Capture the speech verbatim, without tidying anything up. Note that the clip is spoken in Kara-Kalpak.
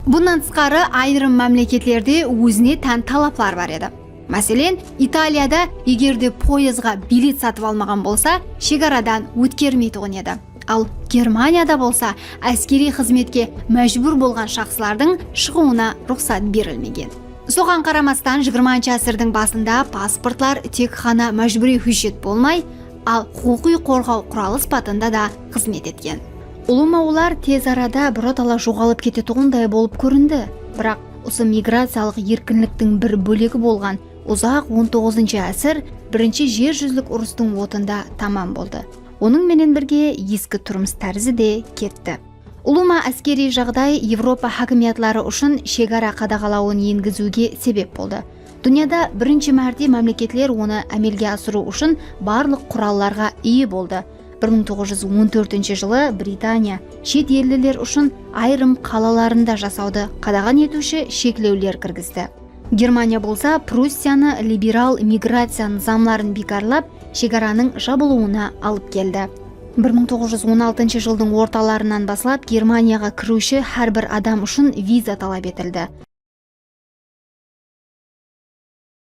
Bunnan tısqarı, ayırım mámleketlerde ózine tán talaplar bar edi. Máselen, Italiyada eger de poezdǵa bilet satıp almaǵan bolsa, shegaradan ótkermeytuǵın edi. Al, Germaniyada bolsa áskeriy xızmetke májbúr bolǵan shaxslardıń shıǵıwına ruxsat berilmegen. Soǵan qaramastan, jigirmanshı ásirdiń basında pasportlar tek ǵana májbúriy hújjet bolmay, al huqıqıy qorǵaw quralı sıpatında da xızmet etken. Ulıwma olar tez arada birotala joǵalıp ketetuǵınday bolıp kórindi. Biraq usı migraciyalıq erkinliktiń bir bólegi bolǵan uzaq on toǵızınshı ásir Birinshi jer júzilik urıstıń otında tamam boldı. Onıń menen birge eski turmıs tárizi de ketti. Ulıwma áskeriy jaǵday Evropa hákimiyatları ushın shegara qadaǵalawın engiziwge sebep boldı. Dúnyada birinshi márte mámleketler onı ámelge asırıw ushın barlıq qurallarǵa iye boldı. Bir mıń toǵız júz on tórtinshi jılı Britaniya shet elliler ushın ayırım qalalarında jasawdı qadaǵan etiwshi sheklewler kirgizdi. Germaniya bolsa Prussiyanı liberal migraciya nızamların biykarlap, shegaranıń jabılıwına alıp keldi. Bir mıń toǵız júz on altınshı jıldıń ortalarınan baslap Germaniyaǵa kiriwshi hár bir adam ushın viza talap etildi.